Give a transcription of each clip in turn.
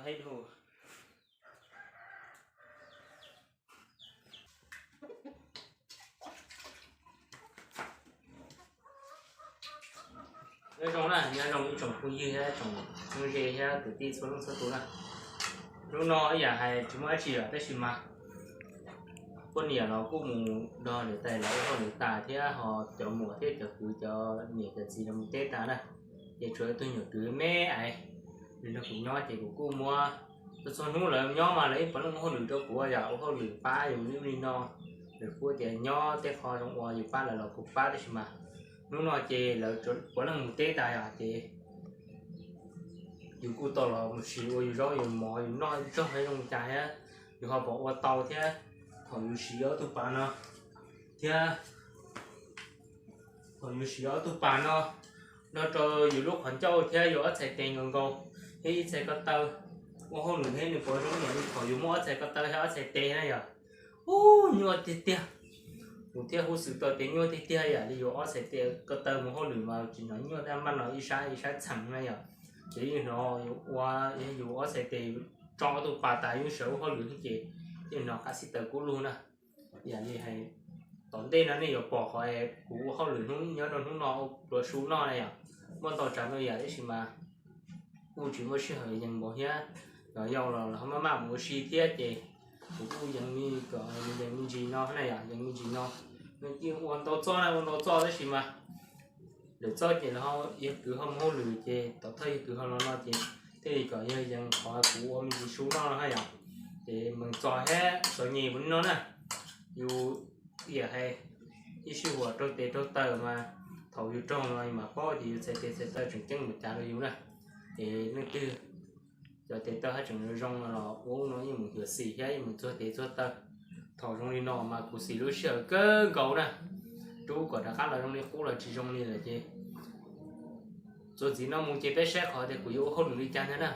Hais lus. Nyob zoo na, nyob zoo ib tsoom phooj ywg thiab tsoom phooj ywg thiab kwv tij txhua leej txhua tus na. Hnub no ib yam hais tsis muaj dab tsi lawm tab sis mas poj niam los kuj mus nrog niam tais lawv ua hauj lwm tas thiab ho cov muam thiab cov kwv cov niam cov txiv los mus teb tas na. Ces tshuav tus nyuam kwv me ais nws nrog kuv nyob ces kuv kuj muab, txhua txhua hnub lawv nyob mas lawv ib puav leej ua hauj lwm rau kuv yom, ua hauj lwm pab yus li ub li no. Lawv kuj tias nyob tej qho zoo ua yus pab lawv los kuv pab tab sis mas hnub no ces lawv puav leej mus teb tas yom ces yus kuj tau los mus siv ua yus zaub yus mov yus noj ib zaug zoo li cas thiab yus ho pom ua tau thiab. Thaum yus siv ob tug pas no thiab, thaum yus siv ob tug pas no nrog rau yus lub qhov ncauj thiab yus ob txhais tes nkaus nkaus thiab ib txhais ko taw ua hauj lwm thiab nws puas zoo ib yam li thaum yus muaj ob txhais ko taw thiab ob txhais tes na yom. Ub, nyuaj tiag tiag. Kuv thiaj hu xwm tau tias nyuaj tiag tiag yam li yus ob txhais tes ko taw mus hauj lwm mas tsis hnov nyuaj tab mas no ib sab ib sab txheem na yom. Ces yeej hnov yus ua, yus ob txhais tes tso ob tug pas tas yeej sawv ua hauj lwm thiab ces yeej hnov qab xib taws kub lug na. Yam li hais tom ntej no nej yuav pom qhov kuv ua hauj lwm hnub nyob rau hnub no pluas su noj na yom. Muaj ntau tsav ntau yam tab sis mas kuj tsis muaj sij hawm yees npaum thiab, los yau los los maj maj mus ua si thiab ces kuv kuj yees li kom yees me ntsis no na yom, yees me ntsis no. Nws yeej ua ntau txoj na, ua ntau txoj tab sis mas lawm txoj ces los yawg kwv ho mus hauj lwm ces tom thawj yawg kwv ho los no ces thiaj li kom yawg yees qhov kuv ua me ntsis su noj no na yom. Ces meem txog thiab txom nyem mus li no na, yus ib yam hais ib sij huam raug tes raug taw mas thaum yus raug no mas paub tias yus txhais tes txhais taw tseem ceeb mus cav rau yus na. Ces leej twg cov tes taw haj tseem zoo no los ua ub no yeej mus xyuam xim thiab yeej mus txuag tes txuag taw. Thaum zoo li no mas kuv xim lub sij hawm kawg nkaus na, rub kom rov qab los zoo li qub los tsis zoo li lawm ces txuas ntxiv no mus ces peb saib qhov tias kuv yuav ua hauj lwm li cas ntag na.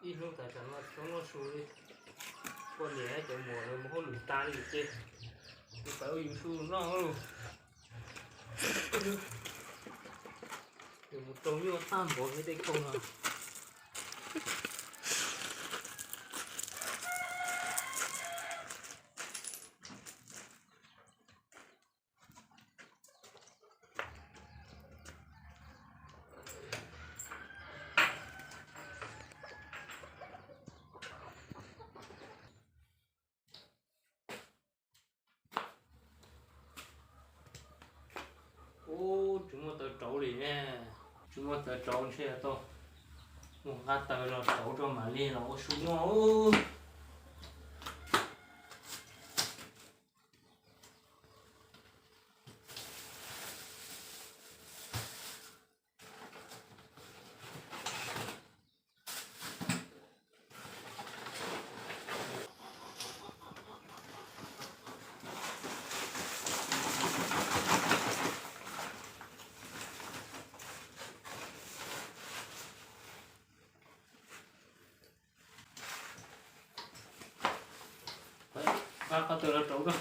Ib hnub tas tsam no tsis tau noj su li, poj niam cov muam lawv mus hauj lwm tas li ces kuv pab ua yus su noj lauj. Yus mus rau nyuaj tag npaum li tej khau no. Ub, tsis muaj taws rauv li ne. Tsis muaj taws rauv ntshe tau mus nqa taws los rauv rau mam li los ua su noj. Nqa qhov twg los rauv na.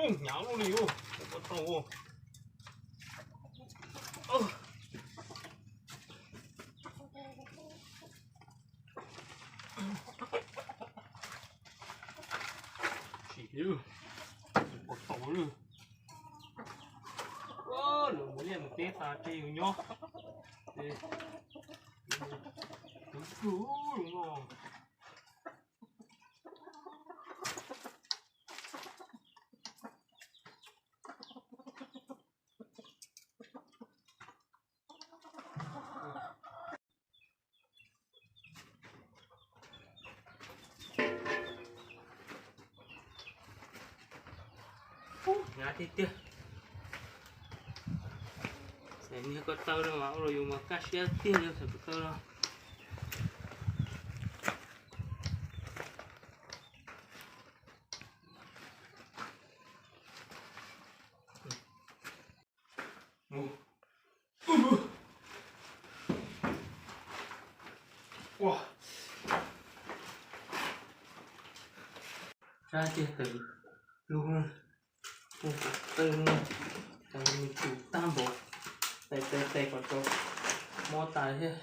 Hnyav luaj li ub, ua tau ua. Sim Ua tau lawm. Lawv mus liaj mus teb tas ces yus nyob. Tus kawg no. Hnyav tiag tiag. Xav niag ko taw no mas ua rau yus mas kaj siab tiag li xav ko taw no. Ua, sab tiag tawm lug, ua tawm lug, tawm lug tag npaum, tais tais tais kom tau mob tas thiab.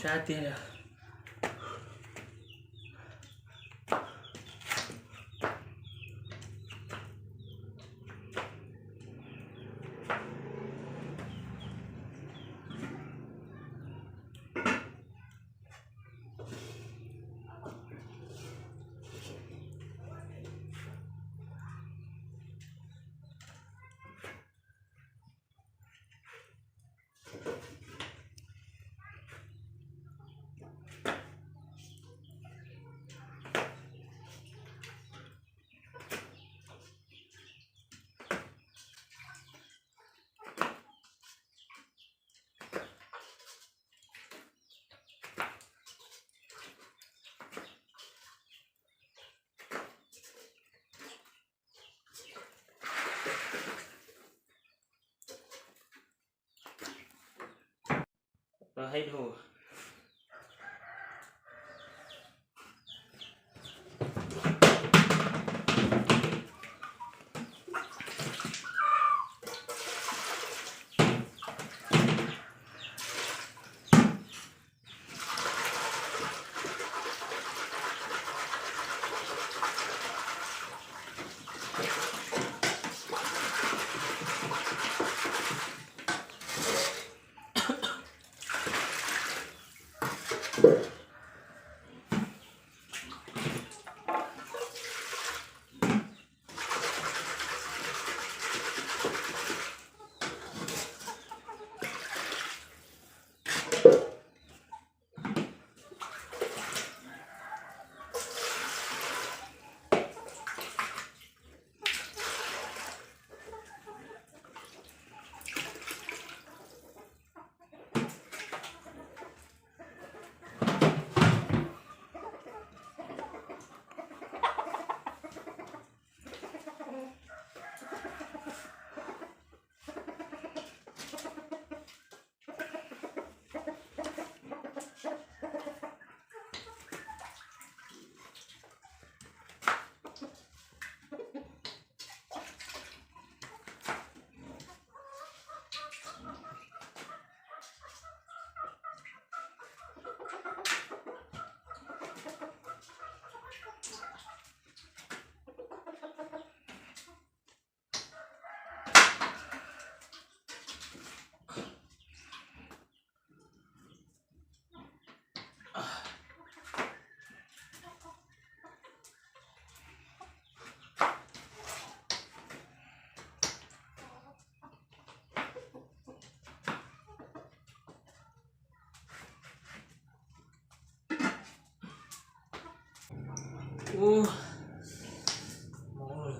Sab tiag li. Ub, mob lawm.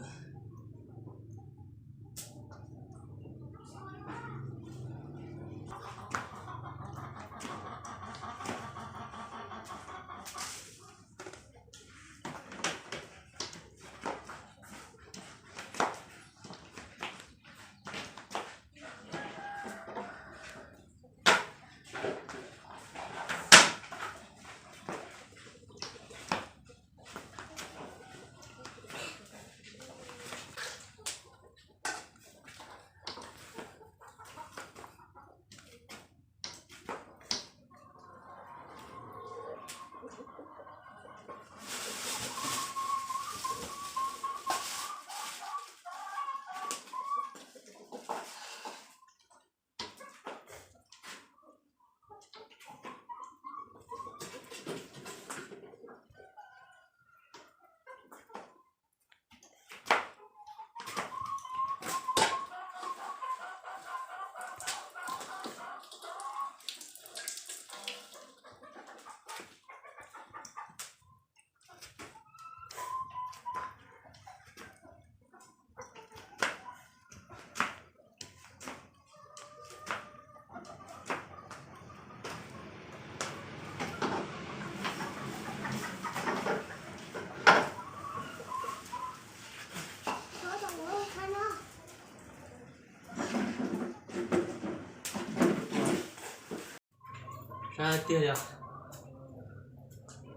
Sab tiag li os.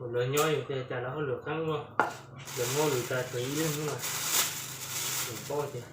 Lawv nyob yus tias cas lawv hauj lwm qeeb ua, lawv muab lwm tas tsuas ib leeg xwb mas, lawv paub tias.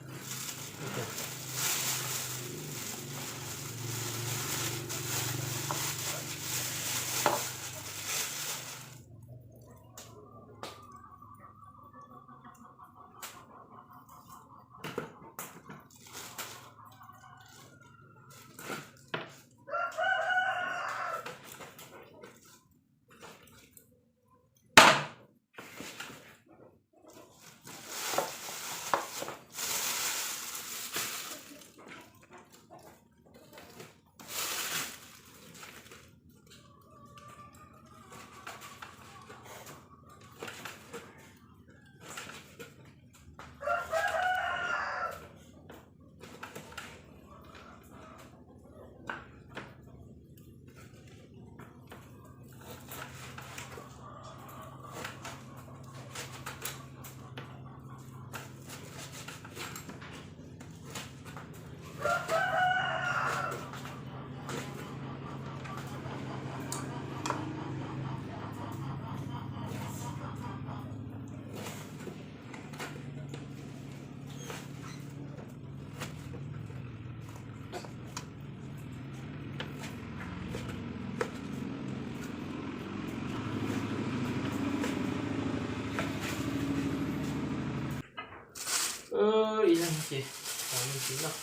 Ib leeg ces tau me ntsis noj,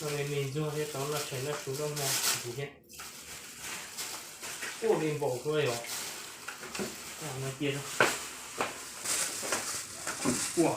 noj me me ntxuag thiab tau noj tshais noj tsuv noj hmo ntxiv thiab. Ua li npaum kuv yog no cia. Ua.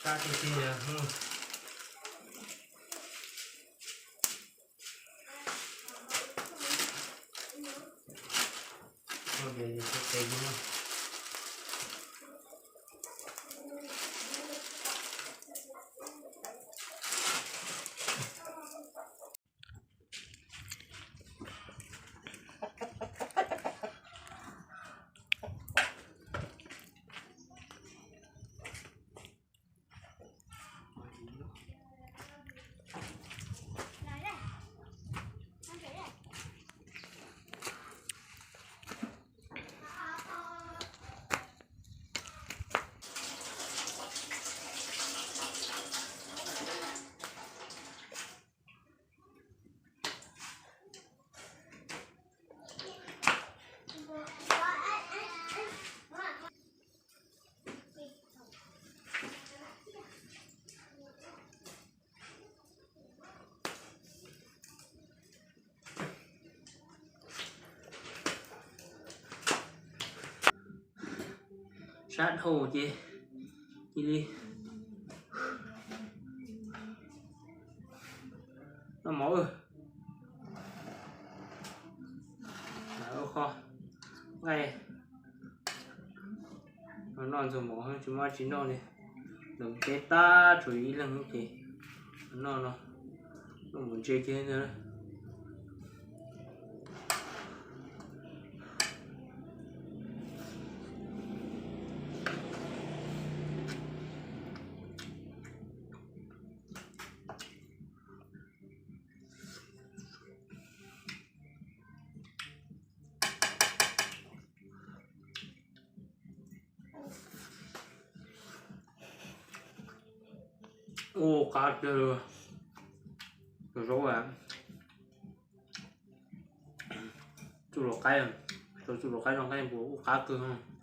Kab tiag tiag. Sab dhau ces cia li noj mov. Lam ua kho nqaij, noj ntxuag mov tsis muaj dab tsi noj li. Lawv teb tag tshuav ib leeg ces noj no, noj mus ntse kiag ntag. Ua qab kawg. Zaub, txuj lau qaib, txuj lau qaib no nqaij npua ua qab kawg.